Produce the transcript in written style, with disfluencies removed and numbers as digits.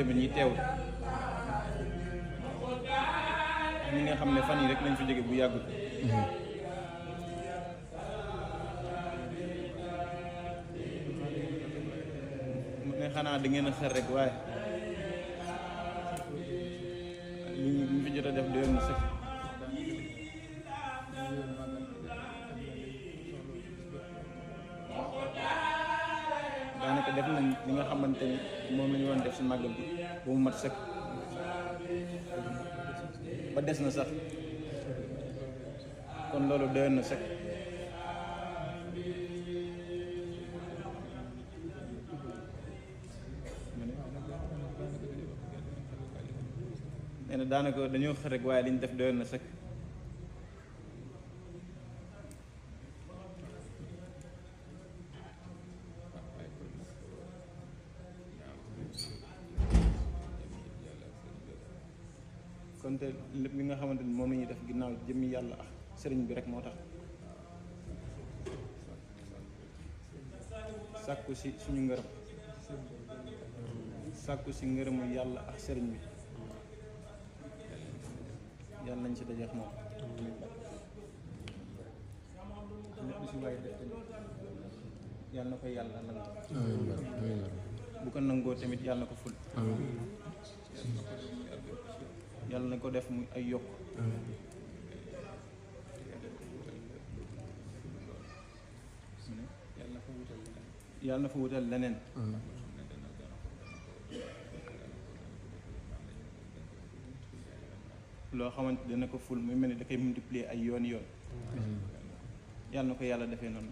tamit ñi teew ñi nga xam ne fan yi rek lañ fi jóge bu yàggul mu ne xanaa da ngeen a xër rek waaye li ñu fi jot a def doyoon na sëkk daanaka def nañ li nga xamante ni moom la ñu woon def si màggal bi ba mu mat sëkk ba des na sax kon loolu doyoon na sëkk nee na daanaka dañoo xër rek waaye li ñu def doyoon na sëkk kon te lépp li nga xamante ni moom la ñuy def ginnaaw jëmmi yàlla ak sëriñ bi rek moo tax sàkku si suñu ngërëm sàkku si ngërëmu yàlla ak sëriñ bi yàlla nañ si dajeex moom lépp si waaye def tamit yàlla na ko yàlla nangu bu ko nangoo tamit yàlla na ko ful yàlla na ko def muy ay yokk yàlla na fa wutal leneen loo xamante dana ko ful muy mel ni da koy multiplier ay yoon yàlla na ko yàlla defee noonu